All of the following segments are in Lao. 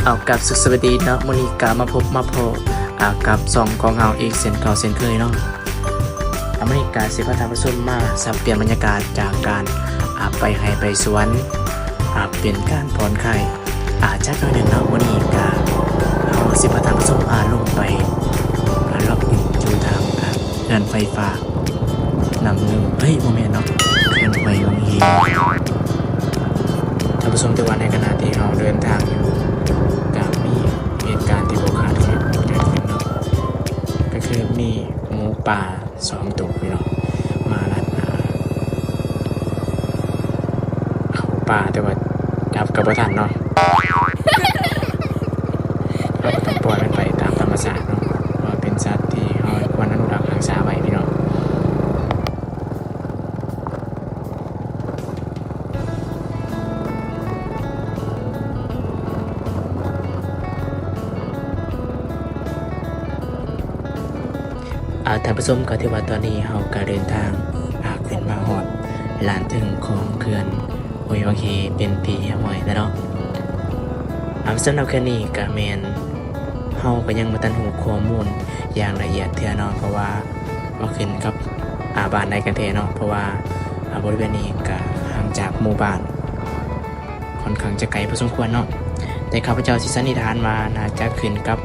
ເອົາ ກັບສຸກສະຫວັດດີເນາະ, ມື້ນີ້ກະມາພົບມາພໍ້ ອາ ກັບຊ່ອງຂອງເຮົາອີກເຊັ່ນເກົ່າເຊັ່ນເຄີຍເນາະ. ອາ ມື້ນີ້ກະຊິພາທ່ານຜູ້ຊົມມາສັບປ່ຽນບັນຍາກາດຈາກການ ອາ ໄປໄຮ່ໄປສວນ ອາ ເປັນການຜ່ອນຄາຍ ອາ ຈັກໜ້ອຍໜຶ່ງເນາະ. ມື້ນີ້ກະເຮົາຊິພາທ່ານຜູ້ຊົມ ອາ ລົງໄປ ອາ ເລາະຫຼິ້ນຢູ່ທາງ ອາ ເຂື່ອນໄຟຟ້ານ້ຳເງິນ ເອີຍ ບໍ່ແມ່ນເນາະ ເຂື່ອນຫ້ວຍວັງເຮງ. ທ່ານຜູ້ຊົມ, ແຕ່ວ່າໃນຂະນະທີ່ເຮົາເດີນທາງຢູ່ ກະມີເຫດການທີ່ບໍ່ຄາດຄິດເກີດຂຶ້ນເນາະ, ກະຄືມີໝູປ່າສອງໂຕພີ່ນ້ອງ ມາລັດໜ້າເຂົ້າປ່າ, ແຕ່ວ່າຈັບກະບໍ່ທັນເນາະ. ເຮົາກະຕ້ອງປ່ອຍມັນໄປຕາມທຳມະຊາດເນາະ, ເພາະວ່າເປັນສັດທີ່ເຮົາຄວນອະນຸລັກຮັກສາໄວ້ພີ່ນ້ອງ. ອາ ທ່ານຜູ້ຊົມ, ກໍຖືວ່າຕອນນີ້ເຮົາກໍເດີນທາງ ອາ ຂຶ້ນມາຮອດລານເທິງຂອງເຂື່ອນຫ້ວຍວັງເຮເປັນທີ່ຮຽບຮ້ອຍແລ້ວເນາະ. ອາ ສຳລັບເຂື່ອນນີ້ກໍແມ່ນ ເຮົາກໍຍັງບໍ່ທັນຮູ້ຂໍ້ມູນຢ່າງລະອຽດເທື່ອເນາະ, ເພາະວ່າ ວ່າຂຶ້ນກັບ ອາ ບ້ານໃດກັນແທ້ເນາະ, ເພາະວ່າ ອາ ບໍລິເວນນີ້ກະຫ່າງຈາກໝູ່ບ້ານຂ້ອນຂ້າງຈະໄກພໍສົມຄວນເນາະ. ແຕ່ຂ້າພະເຈົ້າຊິສັນນິຖານວ່າໜ້າຈະຂຶ້ນກັບ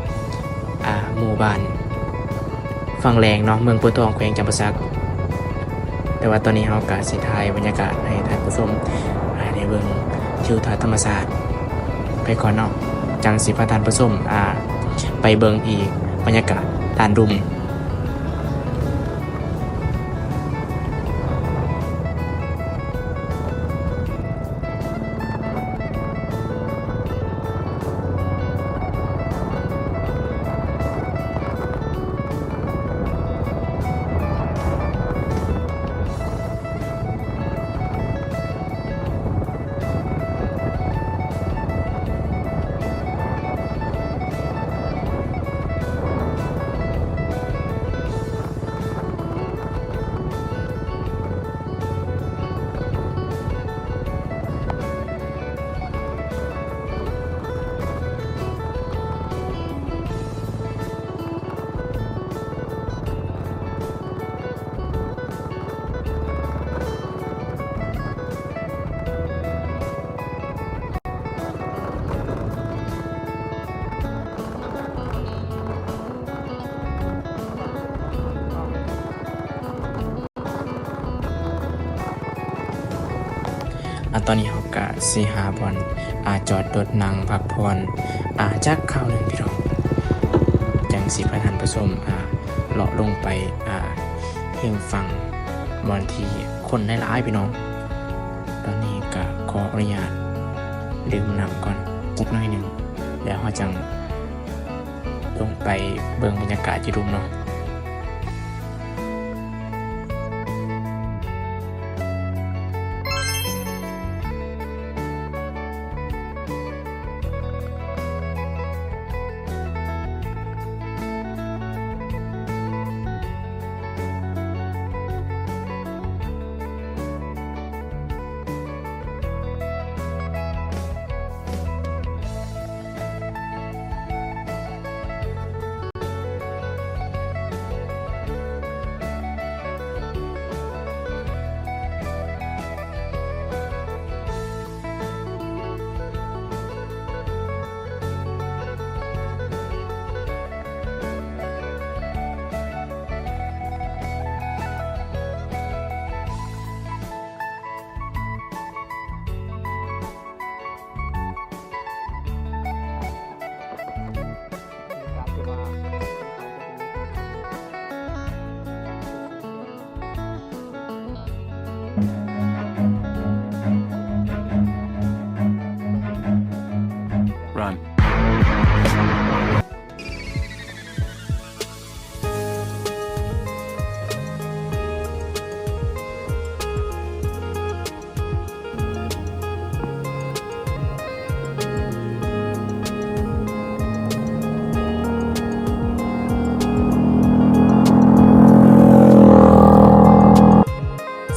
ອາ ໝູ່ບ້ານຝັ່ງແລງເນາະ, ເມືອງໂພນທອງ ແຂວງຈຳປາສັກ. ແຕ່ວ່າຕອນນີ້ເຮົາກະຊິຖ່າຍບັນຍາກາດໃຫ້ທ່ານຜູ້ຊົມ ອາ ໄດ້ເບິ່ງທິວທັດທຳມະຊາດໄປກ່ອນເນາະ, ຈັ່ງຊິພາທ່ານຜູ້ຊົມ ອາ ໄປເບິ່ງອີກບັນຍາກາດດ້ານລຸ່ມ. ອາ ຕອນນີ້ເຮົາກະຊິຫາບ່ອນ ອາ ຈອດລົດນັ່ງພັກຜ່ອນ ອາ ຈັກຄາວໜຶ່ງພີ່ນ້ອງ, ຈັ່ງຊິພາທ່ານຜູ້ຊົມ ອາ ເລາະລົງໄປ ອາ ເຮັງຝັ່ງບ່ອນທີ່ຄົນຫຼາຍໆພີ່ນ້ອງ. ຕອນນີ້ກະຂໍອະນຸຍາດດື່ມນ້ຳກ່ອນຈັກໜ້ອຍໜຶ່ງ ແລ້ວເຮົາຈັ່ງ ລົງໄປເບິ່ງບັນຍາກາດຢູ່ລຸ່ມເນາະ.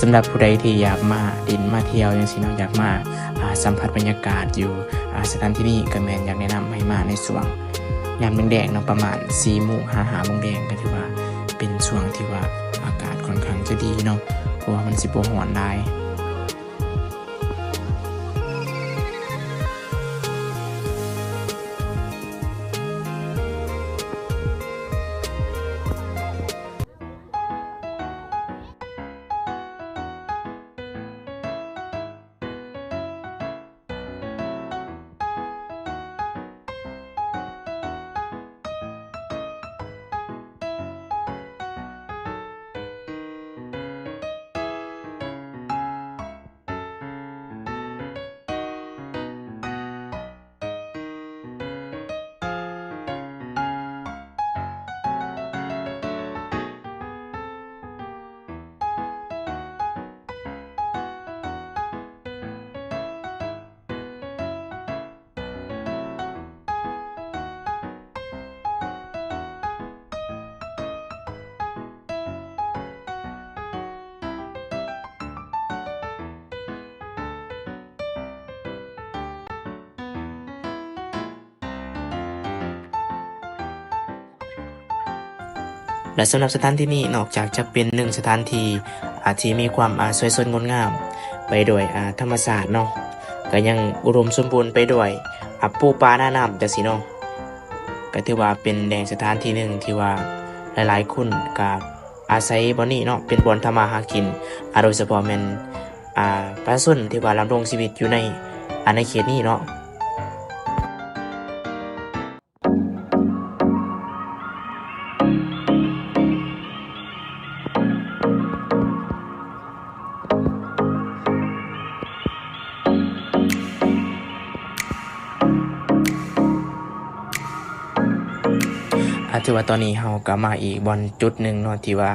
ສ ສຳລັບຜູ້ໃດທີ່ຢາກມາຫຼິ້ນມາທ່ຽວຈັ່ງຊີ້ເນາະ, ຢາກມາ ອ່າ ສຳຜັດບັນຍາກາດຢູ່ ອ່າ ສະຖານທີ່ນີ້ ກໍແມ່ນຢາກແນະນຳໃຫ້ມາໃນຊ່ວງຍາມແລງໆເນາະ, ປະມານສີ່ໂມງຫາຫ້າໂມງແລງ ກໍຖືວ່າເປັນຊ່ວງທີ່ວ່າອາກາດຂ້ອນຂ້າງຈະດີເນາະ, ເພາະວ່າມັນຊິບໍ່ຮ້ອນຫຼາຍ. ແລະ ສຳລັບສະຖານທີ່ນີ້ ນອກຈາກຈະເປັນໜຶ່ງສະຖານທີ່ ອາ ທີ່ມີຄວາມ ອາ ສວຍສົດງົດງາມໄປດ້ວຍ ອາ ທຳມະຊາດເນາະ, ກໍຍັງອຸດົມສົມບູນໄປດ້ວຍ ອາ ປູປາໜານ້ຳຈັ່ງຊີ້ເນາະ, ກໍຖືວ່າເປັນແຫຼ່ງສະຖານທີ່ໜຶ່ງທີ່ວ່າຫຼາຍໆຄົນກໍອາໄສບ່ອນນີ້ເນາະ ເປັນບ່ອນທຳມາຫາກິນ, ອາ ໂດຍສະເພາະແມ່ນ ອາ ປະຊາຊົນທີ່ວ່າດຳລົງຊີວິດຢູ່ໃນ ອາ ໃນເຂດນີ້ເນາະ. ອາ ຖືວ່າຕອນນີ້ເຮົາກໍມາອີກບ່ອນຈຸດໜຶ່ງເນາະ ທີ່ວ່າ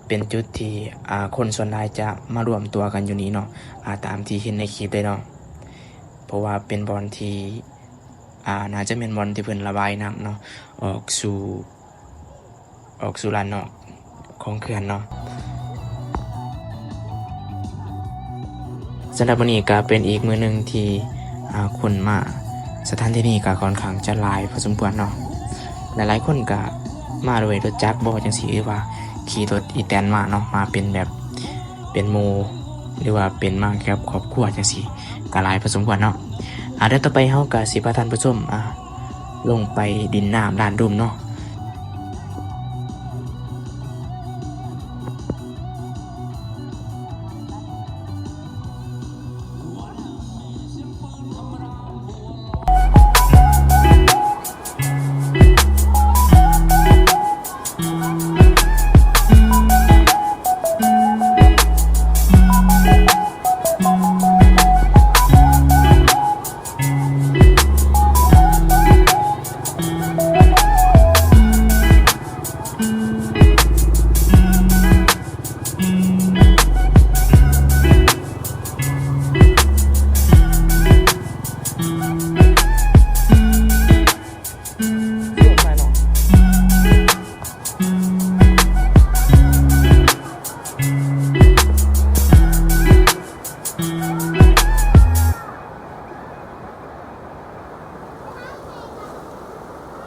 ເປັນຈຸດທີ່ ອາ ຄົນສ່ວນຫຼາຍຈະມາລວມຕົວກັນຢູ່ນີ້ເນາະ, ອາ ຕາມທີ່ເຫັນໃນຄລິບເລີຍເນາະ, ເພາະວ່າເປັນບ່ອນທີ່ ອາ ໜ້າຈະແມ່ນບ່ອນທີ່ເພິ່ນລະບາຍນ້ຳເນາະ ອອກສູ່ ອອກສູ່ລານນອກຂອງເຂື່ອນເນາະ. ສຳລັບມື້ນີ້ກໍເປັນອີກມື້ໜຶ່ງທີ່ ອາ ຄົນມາສະຖານທີ່ນີ້ກໍຂ້ອນຂ້າງຈະຫຼາຍພໍສົມຄວນເນາະ, ຫຼາຍໆຄົນກໍມາດ້ວຍລົດຈັກບໍຈັ່ງຊີ້ ຫຼືວ່າຂີ່ລົດອີແຕນມາເນາະ, ມາເປັນແບບ ເປັນໝູ່ ຫຼືວ່າເປັນມາກັບຄອບຄົວຈັ່ງຊີ້ ກໍຫຼາຍພໍສົມຄວນເນາະ. ອາ ດຽວຕໍ່ໄປເຮົາກໍຊິພາທ່ານຜູ້ຊົມ ອາ ລົງໄປຫຼິ້ນນ້ຳລານດົມເນາະ.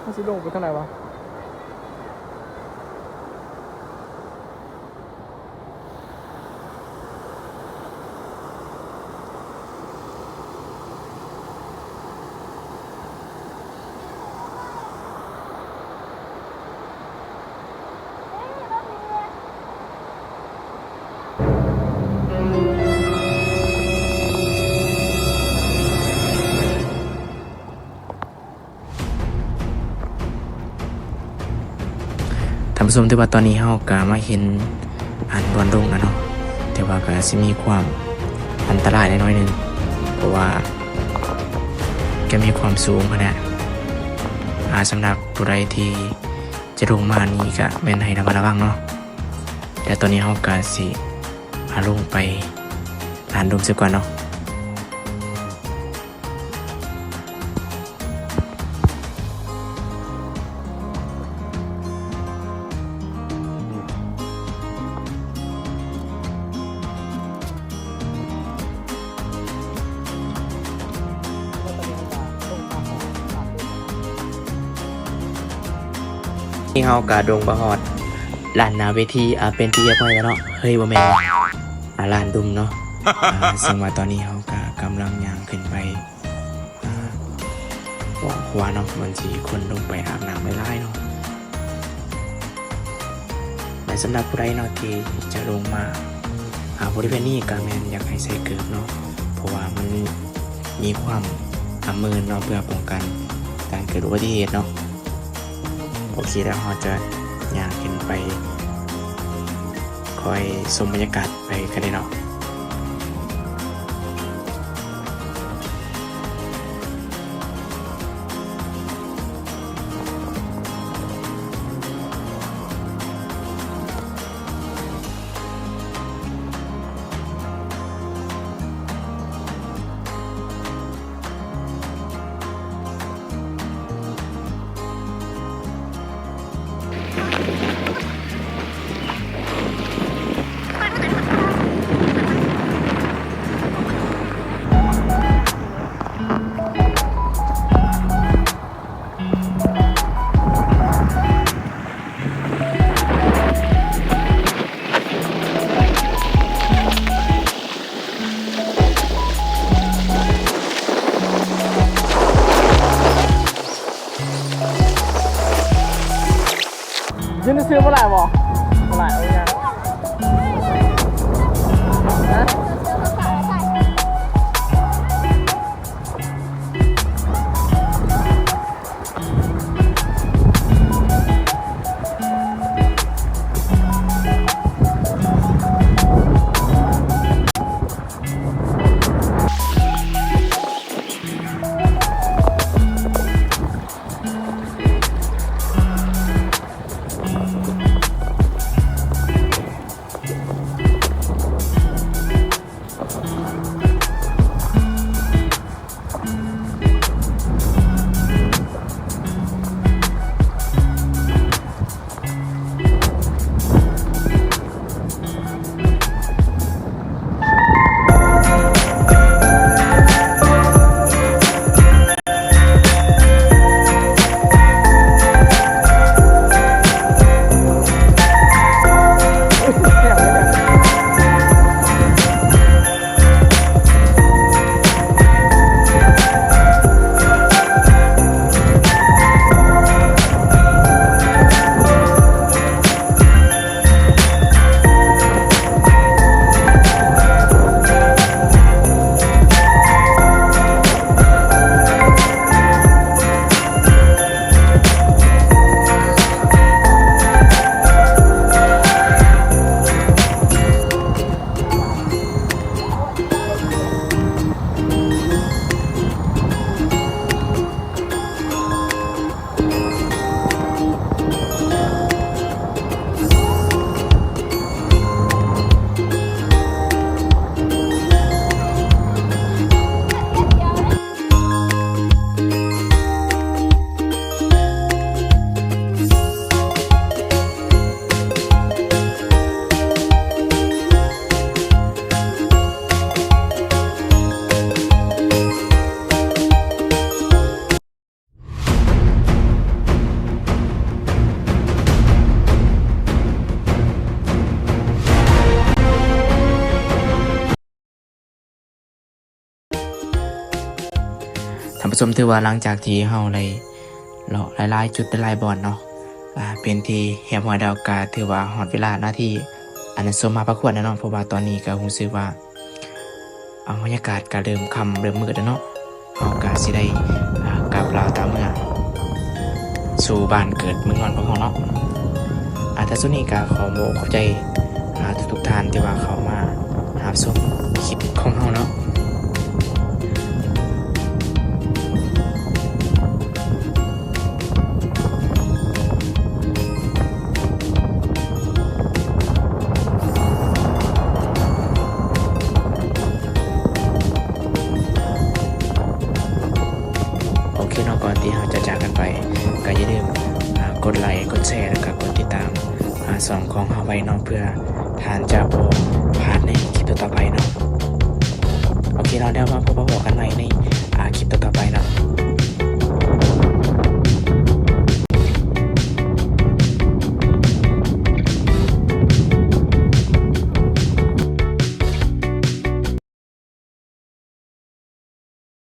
ມັນຊິລົງໄປທາງໃດວະ? ທ່ານຜູ້ຊົມ, ຖືວ່າຕອນນີ້ເຮົາກະມາເຫັນອັນບ່ອນລົງແລ້ວເນາະ, ແຕ່ວ່າກະຊິມີຄວາມອັນຕະລາຍໜ້ອຍໜຶ່ງ ເພາະວ່າກະມີຄວາມສູງຫັ້ນແຫຼະ. ອາ ສຳລັບຜູ້ໃດທີ່ຈະລົງມານີ້ກະແມ່ນໃຫ້ລະມັດລະວັງເນາະ. ແຕ່ຕອນນີ້ເຮົາກະຊິ ອາ ລົງໄປລານດົມຊະກ່ອນເນາະ. ອ ນີ້ເຮົາກະດົງມາຮອດລານໜ້າເວທີ ອາ ເປັນທີ່ຮຽບຮ້ອຍແລ້ວເນາະ. ເຮີ້ຍ ບໍ່ແມ່ນ ອາ ລານດຸ່ມເນາະ. ອາ ເຊິ່ງວ່າຕອນນີ້ເຮົາກະກຳລັງຍ່າງຂຶ້ນໄປ ອາ ຂວາເນາະ ມັນຊິຄົນລົງໄປອາບນ້ຳຫຼາຍໆເນາະ. ແລະ ສຳລັບຜູ້ໃດເນາະທີ່ຈະລົງມາ ອາ ບໍລິເວນນີ້ ກະແມ່ນຢາກໃຫ້ໃສ່ເກີບເນາະ ເພາະວ່າມັນມີຄວາມອຳນວຍເນາະ ເພື່ອປ້ອງກັນການເກີດອຸບັດຕິເຫດເນາະ. ໂອເຄ ແລ້ວເຮົາຈະຍ່າງຂຶ້ນໄປ ຄອຍຊົມບັນຍາກາດໄປກັນເລີຍເນາະ. ຢູ່ໃນຊື່ບໍ່ຫຼາຍບໍ່? ບໍ່ຫຼາຍ ເອົາຫຍັງ? ຮະ? ທ່ານຜູ້ຊົມ, ຖືວ່າຫຼັງຈາກທີ່ເຮົາໄດ້ເລາະຫຼາຍໆຈຸດຫຼາຍໆບ່ອນເນາະ ອາ ເປັນທີ່ຮຽບຮ້ອຍແລ້ວ, ກະຖືວ່າຮອດເວລາໜ້າທີ່ອັນສົມມາພາຄວນແລ້ວເນາະ, ເພາະວ່າຕອນນີ້ກະຮູ້ສຶກວ່າ ອາ ບັນຍາກາດກະເລີ່ມຄ່ຳເລີ່ມມືດແລ້ວເນາະ. ເຮົາກະຊິໄດ້ ອາ ກັບລາວຕາເມືອສູ່ບ້ານເກີດເມືອງນອນຂອງເຮົາເນາະ. ອາ ແຕ່ສຸດນີ້ກະຂໍບອກຂອບໃຈ ອາ ທຸກໆທ່ານທີ່ວ່າເຂົ້າມາຮັບຊົມຄລິບຂອງເຮົາເນາະ. ໂອເຄເນາະ, ກ່ອນທີ່ເຮົາຈະຈາກກັນໄປ ກໍຢ່າລືມ ອາ ກົດໄລ ກົດແຊ ແລ້ວກໍກົດຕິດຕາມ ອາ ຊ່ອງຂອງເຮົາໄວ້ເນາະ ເພື່ອທ່ານຈະບໍ່ພາດໃນຄລິບຕໍ່ໆໄປເນາະ. ໂອເຄເນາະ, ແລ້ວມາພົບມາພໍ້ກັນໃໝ່ໃນ